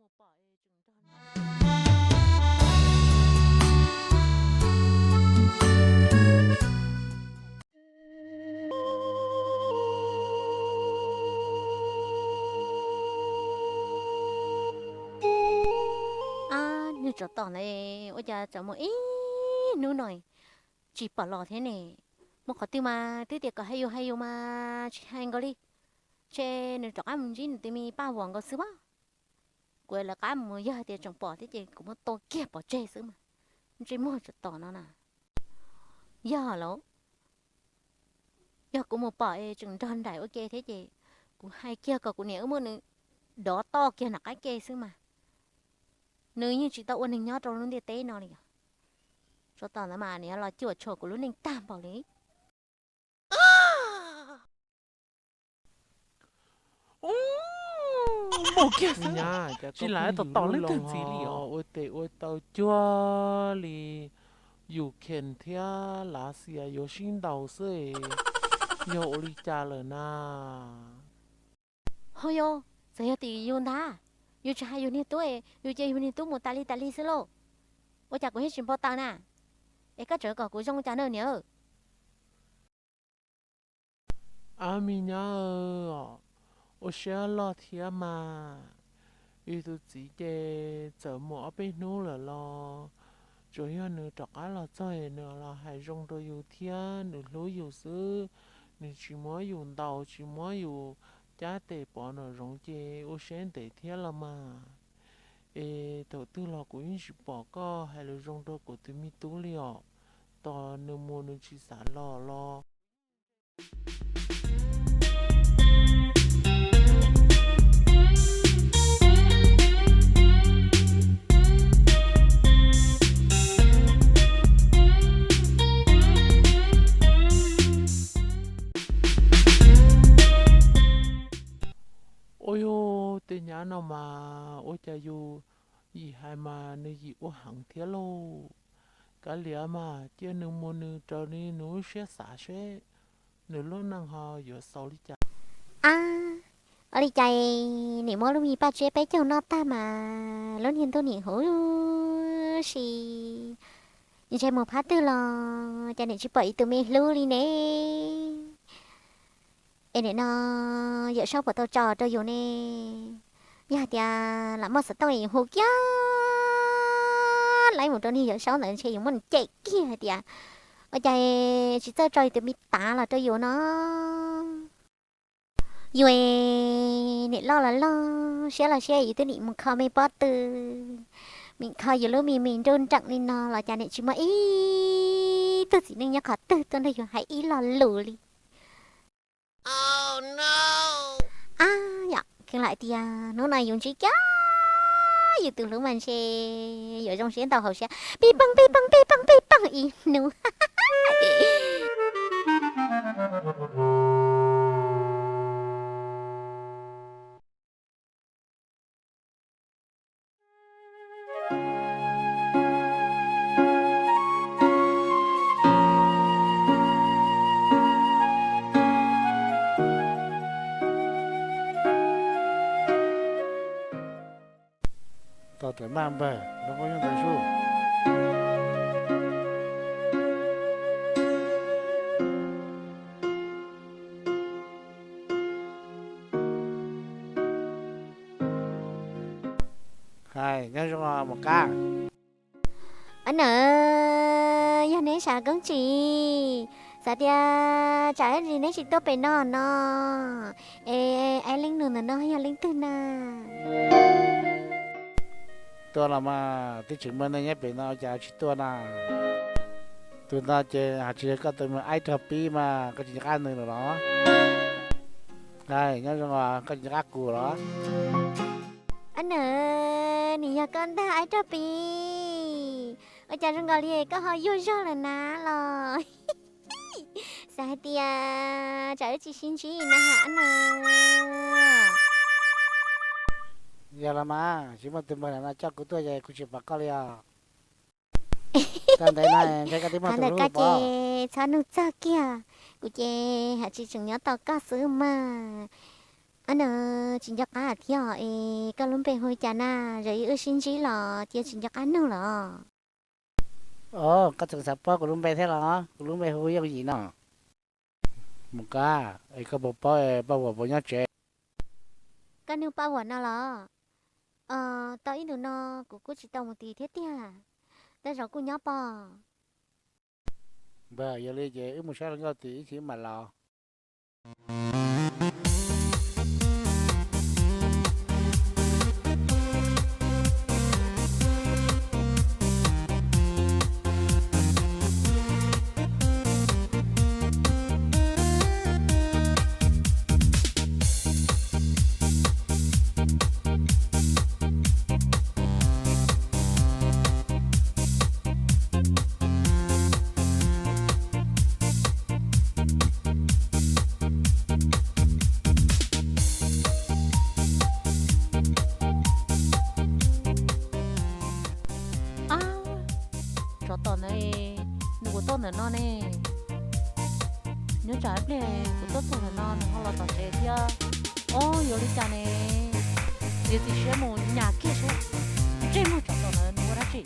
Nws tsov tom ntawd ua cas txawm mus ib hnub no tsis pom los thiab ne? Mus qhov twg mas twb tias kom hais yus hais yus mas tsis hais nkaus li. Ntshe nws rov qab mus ntsib nws tus me paj vuam nkaus xwb mas. Kuv lawv qab mus yog tias tseem pom thiab ces kuv muab tua kiag pov tseg xwb mas. Ntsej muag tsov tom no na. Yog lawm, yog kuv mus pom es tseem nrog nraim ua ke thiab ces kuv hais kiag kom kuv niam wb muab nws dov toj kiag nram qab ke xwb mas. Nws yeej tsis tau ua neeg nyob rau lub ntiaj teb no li os. Tsov tom ntawd mas nws yuav los cuam tshuam kuv lub neej tag npaum li. Mus kiag xwb, tsis lam tom tom leej twg ntxiv li os. Ua tes ua taw cuag li Ukraine thiab Lav Xias yuav sib ntaus xwb, yog ua li cas lawm na? Ho yog, txawm yog tim yus ntag, yus tsis hais yus niag tub, yus cia yus niag tub mus tas li tas li xwb lauj. Ua cas kuv yeej tsis npau taws na? Es koj tseem kom kuv zoo cas na niam? Ab, me nyab, ua siab loj thiab mas. Yus tus txiv ces txawm mus ob peb hnub lawm los tsuas yog nws rov qab los txog nws los hais zoo rau yus thiab nws hlub yus xwb. Nws tsis muab yus ntaus, tsis muab yus cab tes pov nraum zoov ces ua siab ntev thiab los mas. Es thaum twg los kuv yeej tsis pom koj hais lus zoo rau kuv tus me tub li os. Tos nws mus nws tsis xav los los. Ua yog tej nyab no mas ua cas yus yim hais mas nws yim ua heev thiab lauj. Kav liam mas cia nws mus nws raws li nws lub siab xav seb nws lub neej ho yuav xaus li cas. Ab, ua li cas nim muab lub me paj tsiab peb caug noj tag mas lub niag ntuj nim huv si, ntshe mus phab twg los cas nim tsis pom ib tug me hlub li ne? Es nim no Yawm Saub puas tau tso rau yus ne? Yog hais tias lam muaj xov tooj es yus hu kiag laib mus rau niag Yawm Saub ntawd ntshe yus muab nws cem kiag hais tias ua cas tsis txawj tso yus tus me tav los rau yus no. Yus nim loj los loj, siab los siab, yus twb nim mus kho me pob tw, nim kho yus lub me me nruj nreem li no los cas nim tsis muaj ib tug txiv neej nyob qhov twg tuaj nrog yus hais ib lo lus li. Ab, yog kheev lam tias hnub no yus ntsib kiag yus tus hlub mas ntshe yuav zoo siab ntau hauv siab pij peej pij peej pij peej pij peej ib hnub. Tau tawm maj npawg, lub qub nyooj ntawd sub. Hais nyob zoo os Maum Kab. Nawb, yog neb xav koob tsis, xav tias tsam ib ntsis neb tsis tuaj pem no no, es leej nus ntawm no yog leej twg na? Tuaj los mas, twb tseem muaj neeg nyob pem no ua cas tsis tuaj na? Tus no ces hais tsis yog koj tus me aib rog pib mas koj tsis nco qab nws lawm los? Hais nyob zoo os, koj tsis nco qab kuv los? Nawb, nim yog koj ntag aib rog pib. Ua cas zoo nkaus li koj ho yuag zog lawm na los? Xav hais tias tsam wb tsis sib ntsib na ha nawb. Yog los mas, tsis muaj tus npawg na coj kuv tuaj ces kuv tsis pom koj li os. Tag ntev no ntshe koj twb muaj tus hlub lawm pob. Txhob nug txog kiag, kuv ces haj tsis tseem nyob tos koj xwb mas. Nawb, tsis nco qab thiab es Koj lub npe hu cas na? Zaum ib wb sib ntsib los cia tsis nco qab nug los. Koj tseem xav paub kuv lub npe thiab los? Kuv lub npe hu Yooj Yim no. Mus kab, es koj puas paub Paj Huam puas nyob tsev? Koj nug Paj Huam no los? Tau ib ntus no kuv kuj tsis tau mus tim thiab tiag. Tej zaum kuj nyob pog. Npawg, yog li ces wb mus saib hluas nkauj tim ib chim mam los. Ab, tsov tom ntawd, nws kuj tuaj ntawm no ne. Nyob tsam ib pliag kuv tuaj txog ntawm no nws ho los tom tsev thiab. Ob, yuav li cas ne? Txiav txim siab mus nyas kiag seb ntsej muag tsov tom ntawd nws ua dab tsi.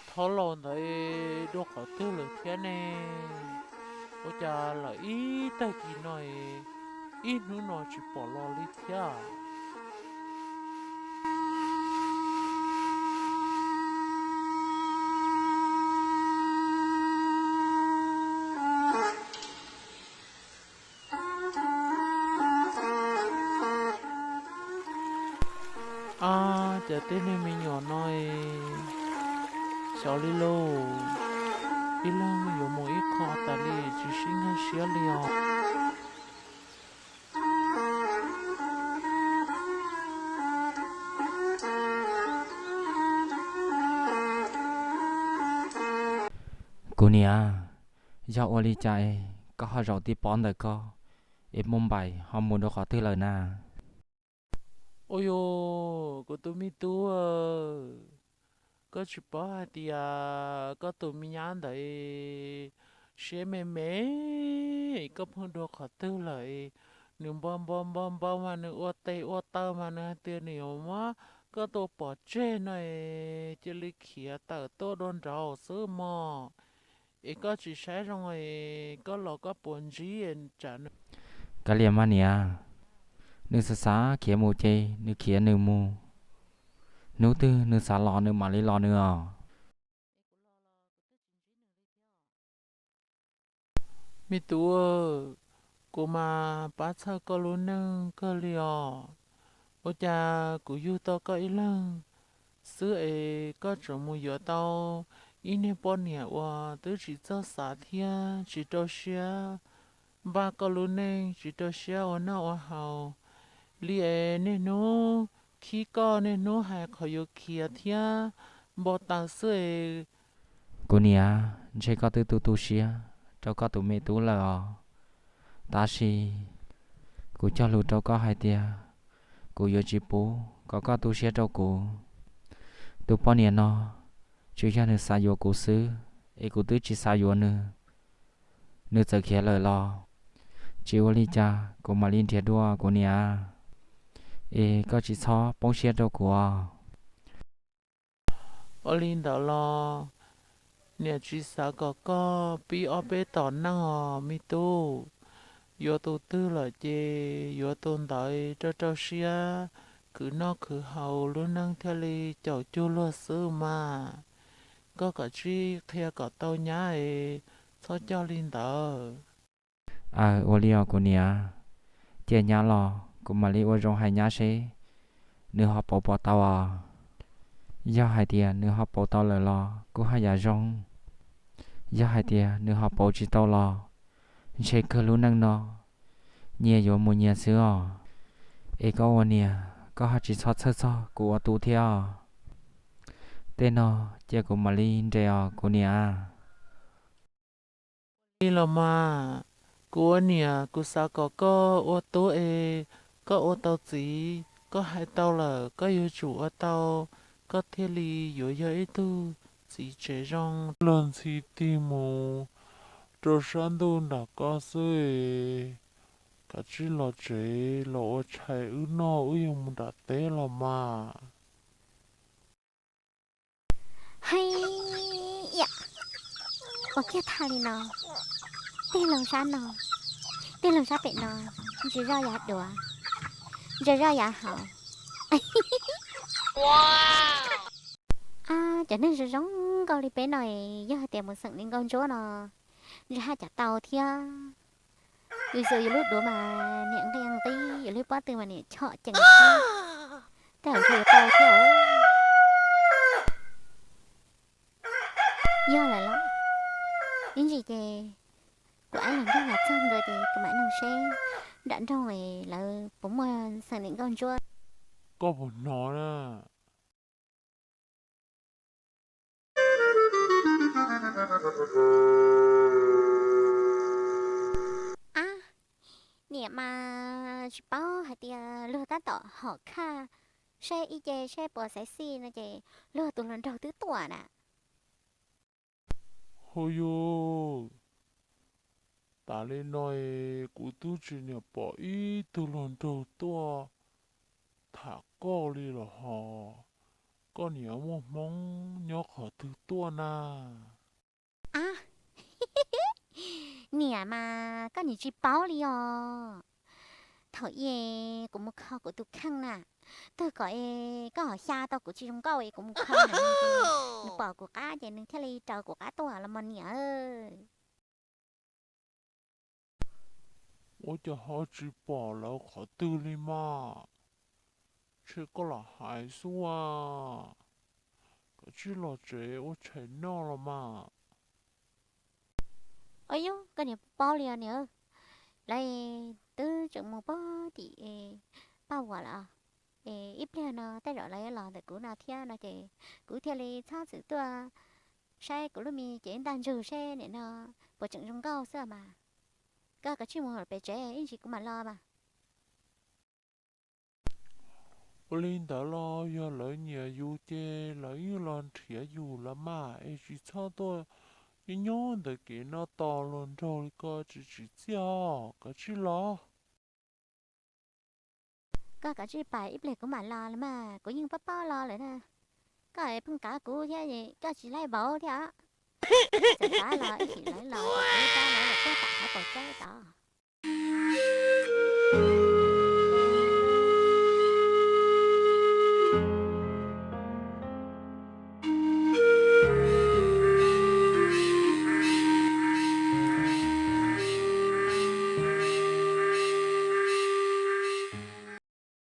Thov laus ntawd dua qhov twg lawm thiab ne? Ua cas lawm ib tag kis no, ib hnub no tsis pom los li thiab? Ab, cas tej neeg me nyuam no xyov li lauj, ib leeg yuav mus ib qho tas li tsis sib nkag siab li os. Kuv niam, yog ua li cas es koj ho zaum tib pob ntawm koj es muaj npaim ho mus dua qhov twg lawm na? Ua yus, kuv tus me tub, koj tsis paub hais tias koj tus me nyab ntawd siab me me, koj pheej dua qhov twg lawm? Nws npau npau npau npau mas nws ua tes ua taw mas nws hais tias nws yuav muab koj tua pov tseg no, cia li khiav tawm tuaj dua nraud xwb mog. Es koj tsis saib zoo, koj los koj puas ntsib tsam nws. Kav liam mas niam, nws xav xav khiav mus ces nws khiav nws mus, hnub twg nws xav los nws mam li los nws os. Me tub, kuv mas pab txhawj koj lub neej kawg li os. Ua cas kuv yug tau koj ib leeg xwb es koj tseem mus yuav tau ib niag poj niam uas twb tsis txawj xav thiab tsis rau siab npaj koj lub neej, tsis rau siab ua noj ua haus li es niaj hnub khib koj, niaj hnub hais qhov yuav khiav thiab npau taws xwb es. Kuv niam, ntshe koj twb tu tu siab rau koj tus me tub lawm os. Tab sis kuv cog lus rau koj hais tias kuv yuav tsis pub kom koj tu siab rau kuv. Tus poj niam no tsuas yog nws xav yuav kuv xwb, es kuv twb tsis xav yuav nws, nws txawm khiav lawm los tsis ua li cas, kuv mam li nrhiav dua kuv niam. Es koj tsis txhob poob siab rau kuv os. Ua li ntawd los niam tsis xav kom koj pib ob peb tom neej os me tub. Yuav tus twg lawm ces yuav tus ntawd rau rau siab, khwv noj khwv haus lub neej thiaj li caum cuag luag xwb mas. Koj kom tsij qhia kom tau nyab es txhob coj li ntawd. Aws, ua li os kuv niam. Cia nyab los kuv mam li ua zoo hais nyab seb nws ho pauv puas tau os. Yog hais tias nws ho pauv tau lawm los kuj haj yam zoo. Yog hais tias nws ho pauv tsis tau los ntshe kawg lub neej no nyias yuav mus nyias xwb os. Es koj ua niam, koj ho tsis txhob txhawj txog kuv ua tub thiab os. Tej no cia kuv mam li nres os kuv niam. Li los mas, kuv ua niam kuv xav kom koj ua tub es koj ua tau txiv, koj hais tau lawm koj yuav tsum ua tau, koj thiaj li yuav yog ib tug txiv tsev zoo, los ntxhi tig mus rau sab ntuj nram koj xwb es, kav tsij los tsev los ua tshais wb noj, wb yuav mus nram teb los mas. Hais yam, ua kiag tag li no, tej loog sab no, tej loog sab pem no, ntsis zoj yav duav, ntsis zoj yav hauv. Ab, cov neeg zoo zoo nkauj li peb no es yog hais tias mus xeem li nkauj ntsuab no, ntsis haj cam tau thiab. Yus xav yus lub duav mas niam nqi nqib, yus lub pob tw mas niam chom cees thiab. Tej zaum ntshe yuav tau thiab. Yog lawm los, ib ntsis ces kuv aib los nrog los txog ntua ces kuv mam noog seb nram nroog es lawv puas muaj xeem li nkauj ntsuab. Koj puas hnov na? Ab, niam mas tsis paub hais tias luag tab tom hom khaj seb ib ce seb puas xaiv xij no ces luag tus hluas nraug twb tuaj na. Hauj yug, tas li no es kuv twb tsis niam pom ib tug hluas nraug tuaj tham koj li los hos, koj niam muaj hmoob nyob qhov twg tuaj na? Ab, niam mas koj niam tsis paub li os. Thaum ub kuv mus kho kuv tus kheej na, twg kom koj ho xya tau kuv tsis zoo nkauj es kuv mus kho na, nws pom kuv qab ces nws thiaj li raws kuv qab tuaj los mas niam. Ua cas ho tsis pom lawv qhov twg li mas? Ntshe koj lam hais xwb as. Kav tsij los tsev ua tshais noj los mas. Ua yog koj niam paub li os niam, lawv twb tseem mus pog tim Paj Vuam lawm, es ib pliag no tej zaum lawv los ntawm kuv no thiab no ces kuv thiaj li txhob txwm tuaj saib kuv lub me cev ntaj ntsug seb nim no puas tseem zoo nkauj xwb mas. Koj kav tsij mus pem tsev ib ntsis kuv mam los mas. Ua li ntawd los yog lawv nyiam yus ces lawv yeej los nrhiav yus los mas es tsis txhob tuaj nyob nyob ntawm kev no tos luag nraug li ko tsis tsim txiaj os, kav tsij los. Koj kav tsij pais ib pliag kuv mam los los mas, kuv yeej paub paub los lawm na. Koj pheej kav kuv thiab, koj tsis laij vauv thiab. Txawm kav los ib chim lawv los ces kuv rov lawv los tuaj tom qhov paus tsawb tod.